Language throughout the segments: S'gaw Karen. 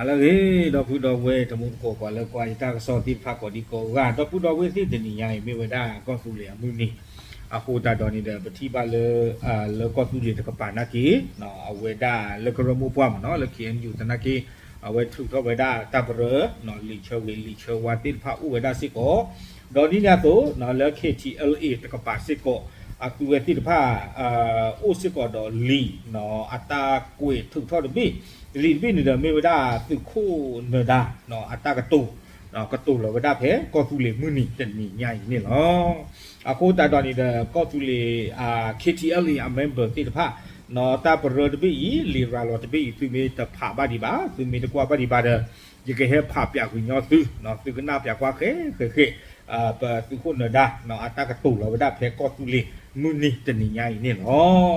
လၢအဂ့ၤ ဒီပုၢ်ဒီဝဲၢ်တံၤသကိး ပှၤလၢကွၢ်ယတၢ်ကစီၣ်သ့ၣ်တဖၣ်ကိးဒံကိးဂၤ ဒီပုၢ်ဒီဝဲၢ်သ့ၣ် တနံၤညါအံၤ မ့ၢ်ဝဲဒၣ်ကီၢ်သူလ့ၤအမုၢ်နံၤ အဃိသတးဒီးန့ၣ်ဒီး ပထံၣ်ဘၣ်လၢ လၢကီၢ်သူလ့ၤတကပၤနာ်က့ အဝဲဒၣ်လၢကရၢမိၢ်ပှၢ်မ့ၢ်နီၤ လၢ ခ့ၣ်အဲၣ်ယူၣ် သနာ်က့ အဝဲထုးထီၣ်ဝဲဒၣ်တၢ်ပရၢ လံာ်ဆၢဂ့ၤလံာ်ဆၢဝါသ့ၣ်တဖၣ်အိၣ်ဝဲဒၣ်စ့ၢ်ကီး ဒီးဒ်န့ၣ်အသိး လၢ ခ့ၣ်ထံၣ်အဲလ်အ့ တကပၤစ့ၢ်ကီး အသုဝဲသ့ၣ်တဖၣ် အိၣ်စ့ၢ်ကီးဒီးလံာ် အတၢ်ကွဲးထုးထီၣ်တဘ့ၣ် လံာ်တဘ့ၣ်န့ၣ်ဒီးမ့ၢ်ဝဲဒၣ်သုးခိၣ်နၢၤဒါ အတၢ်ကတိၤ ကတိၤလီၤဝဲဒၣ်ဖဲကီၢ်သူလ့ၤမုၢ်နံၤတနံၤညါအံၤန့ၣ်လီၤ. အဃိသတးဒီးန့ၣ်ဒီး ကီၢ်သူလ့ၤ ခ့ၣ်ထံၣ်အဲလ်အ့ အmember သ့ၣ်တဖၣ် တၢ်ပရၢတဘ့ၣ်အံၤ လံာ်ရၤလီၤတဘ့ၣ်အံၤ သုမ့ၢ်တဖးဘၣ်ဒံးဘၣ် သုမ့ၢ်တကွၢ်ဘၣ်ဒံးဘၣ်ဒီး ယကဟဲဖးပၠးကွံာ်ညီသု သုကနၣ်ပၠးကွၢ်ဃဲဃဲဃဲ ပသုးခိၣ်နၢၤဒါ အတၢ်ကတိၤလီၤဝဲဒၣ်ဖဲကီၢ်သူလ့ၤမုၢ်နံၤတနံၤညါအံၤန့ၣ်လီၤ.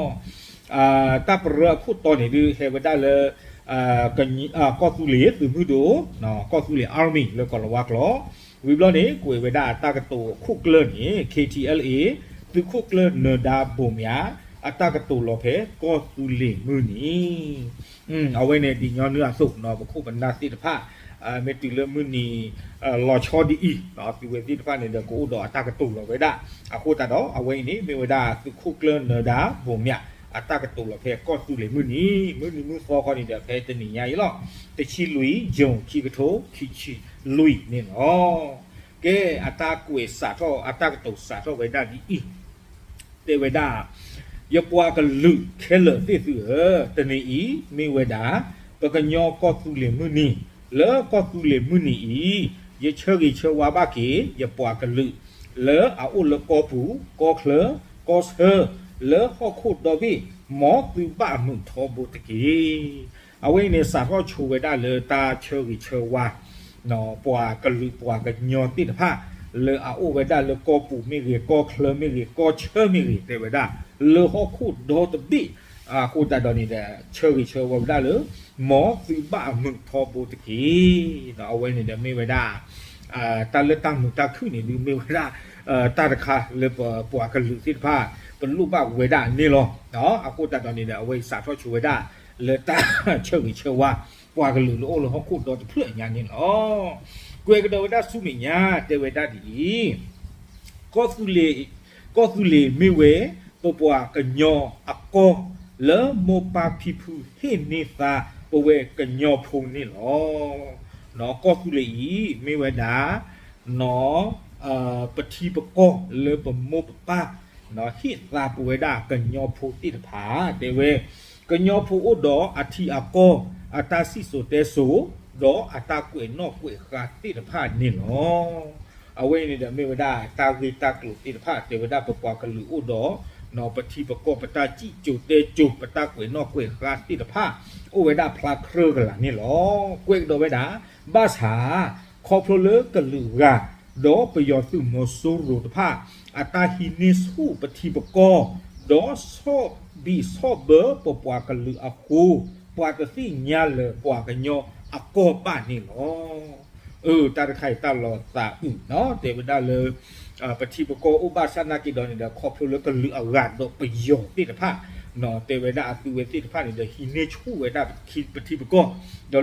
တၢ်ပရၢအခိၣ်တီန့ၣ်ဒုးဟဲဝဲဒၣ်လၢ ကီၢ်သူလ့ၤသုးမုၢ်ဒိၣ် ကီၢ်သူလ့ၤ army လၢကိၤလၤဝါကျိာ် ဝံၤဘျီန့ၣ် ကွဲးဝဲဒၣ်အတၢ်ကတိၤအခိၣ်ကျၢၢ်န့ၣ် ခ့ၣ်ထံၣ်အဲလ်အ့ သုးခိၣ်ကျၢၢ်နၢၤဒါဘိၣ်မၠး အတၢ်ကတိၤလီၤဖဲကီၢ်သူလ့ၤမုၢ်နံၤ အဝဲန့ၣ်ဒ်ညီနုၢ်အသိး ပခိၣ်ပနၢ်သ့ၣ်တဖၣ် မ့ၢ်တုၤလၢမုၢ်နံၤ လီၤဆီဒ်အံၤ သုဝဲသ့ၣ်တဖၣ်န့ၣ်ဒီးကအိၣ်ဒီးအတၢ်ကတိၤလီၤဝဲဒၣ် အဃိသတးဒီး အဝဲအံၤန့ၣ် မ့ၢ်ဝဲဒၣ်သုးခိၣ်ကျၢၢ်နၢၤဒါဘိၣ်မၠး အတၢ်ကတိၤလီၤဖဲကီၢ်သူလ့ၤမုၢ်နံၤ မုၢ်နံၤမုၢ်သီခီန့ၣ်ဒီး ဖဲတနံၤညါအံၤလီၤ. တဆံလွံၢ် June ခံကထိခံဆံလွံၢ်န့ၣ်လီၤ. ကဲ အတၢ်ကွဲးစးထီၣ် အတၢ်ကတိၤစးထီၣ်ဝဲဒၣ်ဒ်အံၤ တဲဝဲဒၣ် ယပှၤကလုာ်ခဲလၢာ်သ့ၣ်သုဧၢ, တနံၤအံၤမ့ၢ်ဝဲဒၣ် ပကညီကီၢ်သူလ့ၤမုၢ်နံၤ, လၢကီၢ်သူလ့ၤမုၢ်နံၤအံၤ ယဆၢဂ့ၤဆၢဝါဘၣ်က့ၤ ယပှၤကလုာ် လၢအအိၣ်လၢကီၢ်ပူၤ, ကီၢ်ချၢ, ကီၢ်ဆၢ, လၢဟီၣ်ခိၣ်ဒီဘ့ၣ်, မ်သုဘၣ်မုာ်ထီဘိတက့ၢ်. အဝဲအံၤန့ၣ် စးထီၣ်ဆိဝဲဒၣ်လၢတၢ်ဆၢဂ့ၤဆၢဝါ ပှၤကလုာ်ပှၤကညီသ့ၣ်တဖၣ် လၢအအိၣ်ဝဲဒၣ်လၢကီၢ်ပူၤမ့ၢ်ဂ့ၤ, ကီၢ်ချၢမ့ၢ်ဂ့ၤ, ကီၢ်ဆၢမ့ၢ်ဂ့ၤ တဲဝဲဒၣ် လၢဟီၣ်ခိၣ်ဒီတဘ့ၣ် အဃိသတးဒီးန့ၣ်ဒီး ဆၢဂ့ၤဆၢဝါဝဲဒၣ်လၢ မ်သုဘၣ်မုာ်ထီဘိတက့ၢ်. အဝဲန့ၣ်ဒီးမ့ၢ်ဝဲဒၣ် တၢ်လၢတၢ်မုာ်တၢ်ခုၣ်န့ၣ်ဒုးမ့ၢ်ဝဲဒၣ် တၢ်တခါလၢပပှၤကလုာ်သ့ၣ်တဖၣ် ပလိၣ်ဘၣ်ဝဲဒၣ်န့ၣ်လီၤ. အဃိသတးဒီးန့ၣ်ဒီး အဝဲအံၤစးထီၣ်ဆိဝဲဒၣ် လၢတၢ်ဆၢဂ့ၤဆၢဝါ ပှၤကလုာ်လၢအိၣ်လၢဟီၣ်ခိၣ်ဒီတဖျၢၣ်အညါန့ၣ်လီၤ. ကွဲးကဒီးဝဲဒၣ်ဆူမဲာ်ညါ တဲဝဲဒၣ်ဒ်အံၤ ကီၢ်သူလ့ၤမ့ၢ်ဝဲ ပပှၤကညီအကီၢ် လၢမိၢ်ပၢ်ဖံဖုဟ့ၣ်န့ၢ်သါပဝဲကညီဖိန့ၣ်လီၤ. ကီၢ်သူလ့ၤအံၤ မ့ၢ်ဝဲဒၣ် ပထံပကီၢ်လၢပမိၢ်ပပၢ် ဟ့ၣ်သါပဝဲဒၣ်ကညီဖိသ့ၣ်တဖၣ် တဲဝဲ ကညီဖိအိၣ်ဒီးအထံအကီၢ် အတၢ်စံၣ်စိၤတဲစိၤ ဒီးအတၢ်ကွဲးနီၣ်ကွဲးဃါသ့ၣ်တဖၣ်န့ၣ်လီၤ. အဝဲအံၤန့ၣ်ဒီးမ့ၢ်ဝဲဒၣ်တၢ်ဂ့ၢ်တၢ်ကျိၤသ့ၣ်တဖၣ် တဲဝဲဒၣ်ပပှၤကလုာ်အိၣ်ဒီး ပထံပကီၢ် ပတၢ်စံၣ်စိၤတဲစိၤ ပတၢ်ကွဲးနီၣ်ကွဲးဃါသ့ၣ်တဖၣ် အိၣ်ဝဲဒၣ်ဖျါခြဲကလာ်န့ၣ်လီၤ. ကွဲးကဒီးဝဲဒၣ် ဘၣ်ဆၣ် ခီဖျိလၢကလုာ်ဂၤ ဒီးပယီၤသုးမီၤစိရိၤတဖၣ် အတၢ်ဟံးန့ၢ်ဆူၣ်ပထံပကီၢ် ဒီးဆီၣ်ဘံၣ်ဆီၣ်ဘၢပပှၤကလုာ်အဃိ ပှၤတသ့ၣ်ညါလၢၤပှၤကညီအကီၢ်ဘၣ်န့ၣ်လီၤ. အၢ တၢ်တခါအံၤတၢ်လီၤသးအုးနီၤ တဲဝဲဒၣ်လၢ ပထံပကီၢ်အိၣ်ဘၣ်ဆၣ်နာ်က့ဒီးန့ၣ်ဒီး ခီဖျိလၢကလုာ်အဂၤဒီးပယီၤသ့ၣ်တဖၣ် တဲဝဲဒၣ်အသုဝဲသ့ၣ်တဖၣ်န့ၣ်ဒီး ဟံးန့ၢ်ဆူၣ်ဝဲဒၣ်ပထံပကီၢ် ဒီး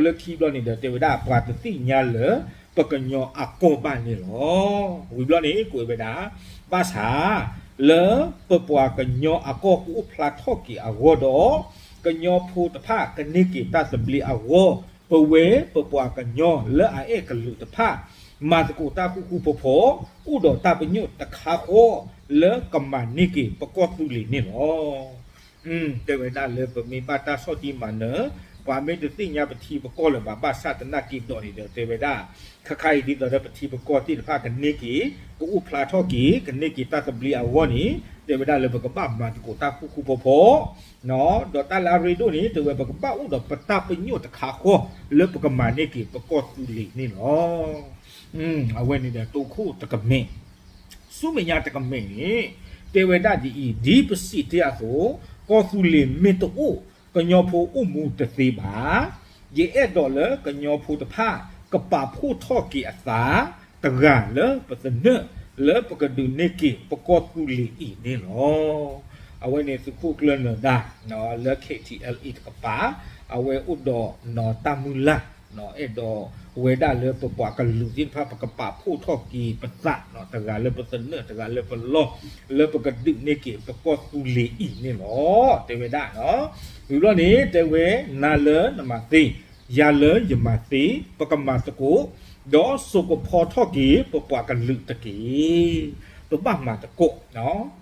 လၢခံဘျီန့ၣ်ဒီး တဲဝဲဒၣ်ပှၤတသ့ၣ်ညါလၢၤ ပကညီအကီၢ်ဘၣ်န့ၣ်လီၤ. ဝံၤဘျီန့ၣ် ကွဲးဝဲဒၣ် ဘၣ်ဆၣ် လၢပပှၤကညီအကီၢ်ကအိၣ်ဖျါထီၣ်က့ၤအဂီၢ်ဒီး ကညီဖိတဖၣ်ကန့ၢ်က့ၤတၢ်သဘျ့အဂီၢ် ပဝဲပပှၤကညီလၢအအဲၣ်ကလုာ်တဖၣ် မၤသကိးတၢ်ဃူဃူဖိးဖိး အိၣ်ဒီးတၢ်ပညိၣ်တခါဃီ လၢကမၤန့ၢ်က့ၤပကီၢ်သူလ့ၤန့ၣ်လီၤ. တဲဝဲဒၣ်လၢပမ့ၢ်ဘၣ်တၢ်ဆီၣ်တံၢ်မၤနၢၤ ပှၤမ့ၢ်တသ့ၣ်ညါပထံပကီၢ်လၢၤဘၣ် ဘၣ်ဆၣ်သနာ်က့ဒီးန့ၣ်ဒီး တဲဝဲဒၣ် ခဲခါအံၤဒ်သိးဒီးပထံပကီၢ်သ့ၣ်တဖၣ်ကန့ၢ်က့ၤ ကအိၣ်ဖျါထီၣ်က့ၤ ကန့ၢ်က့ၤတၢ်သဘျ့အဂီၢ်န့ၣ် တဲဝဲဒၣ်လၢပကဘၣ်မၤသကိးတၢ်ဃူဃူဖိးဖိး ဒီးတၢ်လၢအရ့ဒိၣ်န့ၣ် တဲဝဲပကဘၣ်အိၣ်ဒီးပတၢ်ပညိၣ်တခါဃီ လၢပကမၤန့ၢ်က့ၤပကီၢ်သူလ့ၤန့ၣ်လီၤ. အဝဲန့ၣ်ဒီးတိခိၣ်တကမဲာ် ဆူမဲာ်ညါတကမဲာ်န့ၣ် တဲဝဲဒၣ်ဒ်အံၤ ဒ်ပစံးတ့ၢ်အသိး ကီၢ်သူလ့ၤမ့ၢ်တအိၣ် ကညီဖိအိၣ်မူတသ့ဘၣ်. ယအဲၣ်ဒိးလၢကညီဖိတဖၣ် ကပာ်ဖှိၣ်ထီၣ်က့ၤအသး တဂၤလၢပသနၢၣ် လၢပကဒုးန့ၢ်က့ၤပကီၢ်သူလ့ၤအံၤန့ၣ်လီၤ. အဝဲန့ၣ်သုးခိၣ်ကျၢၢ်နၢၤဒါ လၢ ခ့ၣ်ထံၣ်အဲလ်အ့ တကပၤ အဝဲအိၣ်ဒီးတၢ်မုၢ်လၢ် အဲၣ်ဒိးဝဲဒၣ်လၢပပှၤကလုာ်သ့ၣ်တဖၣ် ပကပာ်ဖှိၣ်ထီၣ်က့ၤပသး တဂၤလၢပသနၢၣ် တဂၤလၢပလီၢ် လၢပကဒုးနဲၣ်က့ၤပကီၢ်သူလ့ၤအံၤန့ၣ်လီၤ. တဲဝဲဒၣ်, ဝံၤဘျီန့ၣ် တဲဝဲ နၤလၢနမၤသ့, ယၤလၢယမၤသ့, ပကမၤသကိး, ဒီးစိာ်ကဖီထီၣ်က့ၤပပှၤကလုာ်တက့ၢ်. ပဘၣ်မၤသကိး,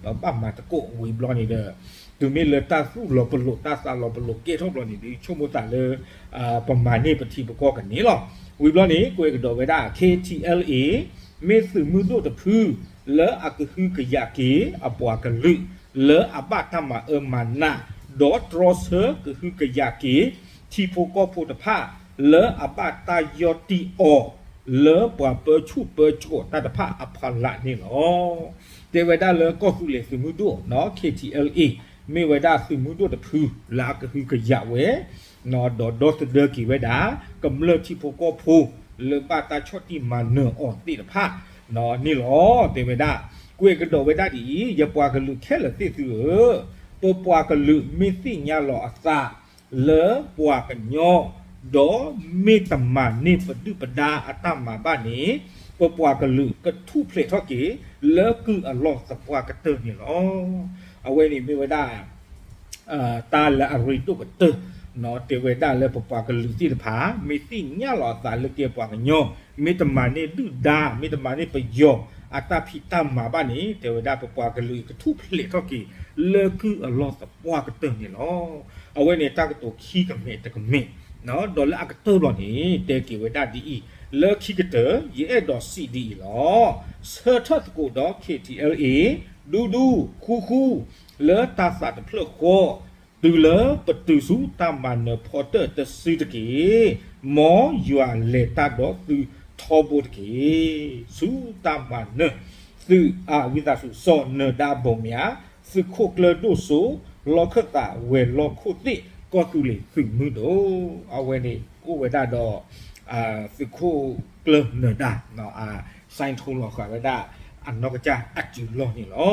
ပဘၣ်မၤသကိးဝံၤဘျီန့ၣ်ဒီး တုၤမ့ၢ်လၢတၢ်သူၣ်လီၤပလိာ် တၢ်သးလီၤပလိာ်ကဲထီၣ်ဘျီန့ၣ်ဒီး ဆိကမိၣ်သးလၢ ပမၤန့ၢ်ပထံပကီၢ်ကန့ၢ်လီၤ. ဝံၤဘျီန့ၣ် ကွဲးကဒီးဝဲဒၣ် K T L A မ့ၢ်သုးမုၢ်ဒိၣ်တဖု လၢအကဟုကယာ်က့ၤအပှၤကလုာ် လၢအဘၣ်တၢ်မၤအၢမၤနး ဒီးတြီဆၢကဟုကယာ်က့ၤ ထံဖိကီၢ်ဖိတဖၣ် လၢအဘၣ်တၢ်ယီၢ်တံၢ်အီၤ လၢပှၤပၢဆူၣ်ပၢစိးတၢ်တဖၣ်အဖီလာ်န့ၣ်လီၤ. တဲဝဲဒၣ်လၢကီၢ်သူလ့ၤသုးမုၢ်ဒိၣ် K T L A မ့ၢ်ဝဲဒၣ်သုးမုၢ်ဒိၣ်တဖု လၢအကဟုကယာ်ဝဲ ဒီးဒီသဒၢက့ၤဝဲဒၣ် ကမျၢၢ်ထံဖိကီၢ်ဖိ လၢဘၣ်တၢ်ဆီၣ်တံၢ်မၤနၢၤအီၤသ့ၣ်တဖၣ်န့ၣ်လီၤ. တဲဝဲဒၣ်, ကွဲးကဒီးဝဲဒၣ်ဒ်အံၤ, ယပှၤကလုာ်ခဲလၢာ်သ့ၣ်သုဧၢ, ပပှၤကလုာ်မ့ၢ်သ့ၣ်ညါလီၤအသး လၢပှၤကညီ, ဒီးမ့ၢ်တမၤန့ၢ်ပဒုၣ်ပဒါအတၢ်မၤဘၣ်န့ၣ်, ပပှၤကလုာ်ကထူၣ်ဖျဲးထီၣ်က့ၤ လၢကုၢ်အလီၢ်သပှၢ်ကတၢၢ်န့ၣ်လီၤ. အဝဲန့ၣ်မ့ၢ်ဝဲဒၣ် တၢ်လၢအရ့ဒိၣ်ကတၢၢ်, တဲဝဲဒၣ်လၢပပှၤကလုာ်သ့ၣ်တဖၣ် မ့ၢ်သ့ၣ်ညါလီၤအသးလၢကဲပှၤကညီ, မ့ၢ်တမၤန့ၢ်ဒုၣ်ဒါ, မ့ၢ်တမၤန့ၢ်ပယီၤအတၢ်ဖံးတၢ်မၤဘၣ်န့ၣ်, တဲဝဲဒၣ်ပပှၤကလုာ်ကထူၣ်ဖျဲးထီၣ်က့ၤ လၢကုၢ်အလီၢ်သပှၢ်ကတၢၢ်န့ၣ်လီၤ. အဝဲန့ၣ်တၢ်ကတိၤခံကမဲာ်တကမဲာ်, ဒီးလၢအကတၢၢ်ဘျီန့ၣ် တဲက့ၤဝဲဒၣ်ဒ်အံၤ, လၢခံကတၢၢ် ယအဲၣ်ဒိးစံးဒ်အံၤလီၤ. ဆၢထၢၣ်သကိးဒီး K T L A ဒူဒူဃူဃူ လၢတၢ်သးတဖျၢၣ်ဃီ, တုၤလၢပတုၤဆူတၢ်မၤနၢၤဖီတၢၣ်တစုတက့ၢ်. မ်ယွၤလဲၤတၢ်ဒီးသုထီဘိတက့ၢ်. ဆူတၢ်မၤနၢၤ သုးအဝံသးစူၤ စီၤနၢၤဒါဘိးမၠး, သုးခိၣ်ကျၢၢ်ဒိၣ်စိ လီၢ်ခၢၣ်သးဝဲၤလီၢ်ခိၣ်သ့ၣ် ကီၢ်သူလ့ၤသုးမုၢ်ဒိၣ်, အဝဲန့ၣ်အိၣ်ဝဲဒၣ်ဒီး သုးခိၣ်ကျၢၢ်နၢၤဒါ အsignထိလီၤဃာ်ဝဲဒၣ်အနီၢ်ကစၢ်အစုလီၢ်န့ၣ်လီၤ.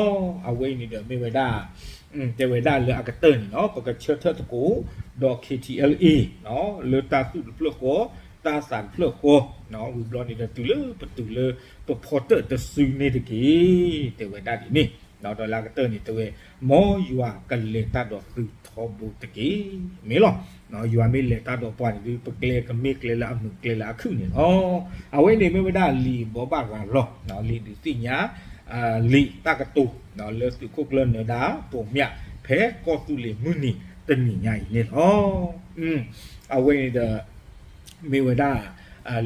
အဝဲအံၤန့ၣ်ဒီးမ့ၢ်ဝဲဒၣ် တဲဝဲဒၣ်လၢအကတၢၢ်န့ၣ်လီၤ, ပကဆၢထၢၣ်သကိးဒီး K T L A လၢတၢ်သူၣ်တဖျၢၣ်ဃီ, တၢ်သးတဖျၢၣ်ဃီ, ဝံၤဘျီန့ၣ်ဒီးတုၤလၢပတုၤလၢပဖီတၢၣ်တစုန့ၣ်တက့ၢ်, တဲဝဲဒၣ်ဒ်န့ၣ်, ဒီးလၢအကတၢၢ်န့ၣ်တဲဝဲ, မ်ယွၤကလဲၤတၢ်ဒီးသုထီဘိတက့ၢ်, မ့ၢ်လီၤ. ယွၤမ့ၢ်လဲၤတၢ်ဒီးပှၤန့ၣ်ဒီး ပကျဲကမ့ၢ်ကျဲလၢအမုာ်ကျဲလၢအခုၣ်န့ၣ်လီၤ. အဝဲန့ၣ်မ့ၢ်ဝဲဒၣ်လံာ်ဘိးဘၣ်ရၤလီၤ, လံာ်ဒုးသ့ၣ်ညါ လံာ်တၢ်ကတိၤ လၢသုးခိၣ်ကျၢၢ်နၢၤဒါဘိးမၠး ဖဲကီၢ်သူလ့ၤမုၢ်နံၤတနံၤညါအံၤန့ၣ်လီၤ. အဝဲန့ၣ်ဒီး မ့ၢ်ဝဲဒၣ်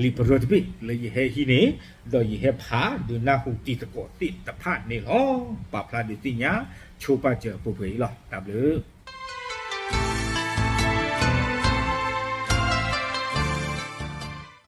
လံာ်ပရၢတဘ့ၣ်လၢယဟဲဟံးန့ၢ် ဒီးယဟဲဖးဒုးနၢ်ဟူတံၤသကိးသ့ၣ်တဖၣ်န့ၣ်လီၤ. ပာ်ဖျါဒုးသ့ၣ်ညါဆိပာ်စၢၤပှဲၤပှဲၤအံၤလီၤ. တၢ်ဘျုး